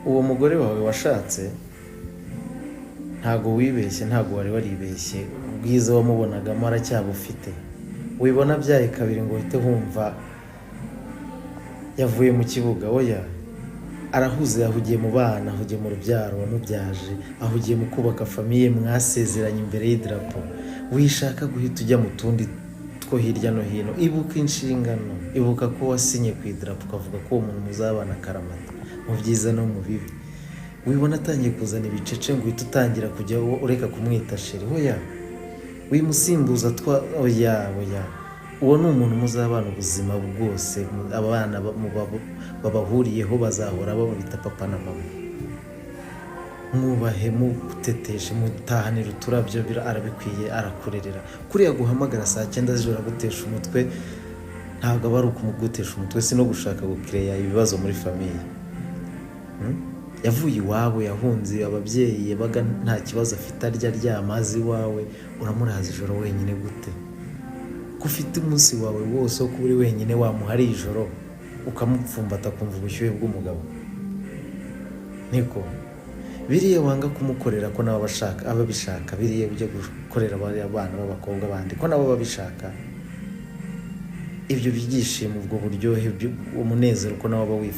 Uwo mugore wawe washatse, ntago wibeshye, ntago wari waribeshye. Ubwiza wamubonagamo aracyabufite. Wibona abyaye kabiri ngo uhite wumva yavuye mu kibuga. Oya, arahuze, yahugiye mu bana, ahugiye mu rubyaro wamubyaje, ahugiye mu kubaka famille mwasezeranye imbere y'idarapo. Wishaka guhita ujya mu tundi two hirya no hino. Ibuka inshingano, ibuka ko wasinye ku idarapo, ukavuga ko uwo muntu muzabana akaramata mu byiza no mu bibi. Wibona atangiye kuzana ibicece ngo uhite utangira kujya ureka kumwita chéri. Oya, wimusimbuza twa, oya, oya. Uwo ni umuntu muzabana ubuzima bwose. Abana babahuriyeho bazahora babita papa na mama. Mwubahe, muteteshe, mutahanire uturabyo, arabikwiye, arakurerera. Kuriya guhamagara saa 9 z'ijoro agutesha umutwe, ntabwo aba ari ukumugutesha umutwe, si no gushaka gukireya ibibazo muri famille. Yavuye iwabo, yahunze ababyeyi, yabaga nta kibazo afite, arya, aryama, azi iwawe. Uramuraza ijoro wenyine gute, ko ufite umunsi wawe wose wo kuba uri wenyine? Wamuhariye ijoro ukamupfumbata, akumva ubushyuhe bw'umugabo. Niko biriya wanga kumukorera, ko nabo abashaka, aba abishaka. Biriya ujya gukorera bariya bana b'abakobwa bandi, ko nabo babishaka. Ibyo byishimo, ubwo buryohe, umunezero, ko nabo aba wifuza.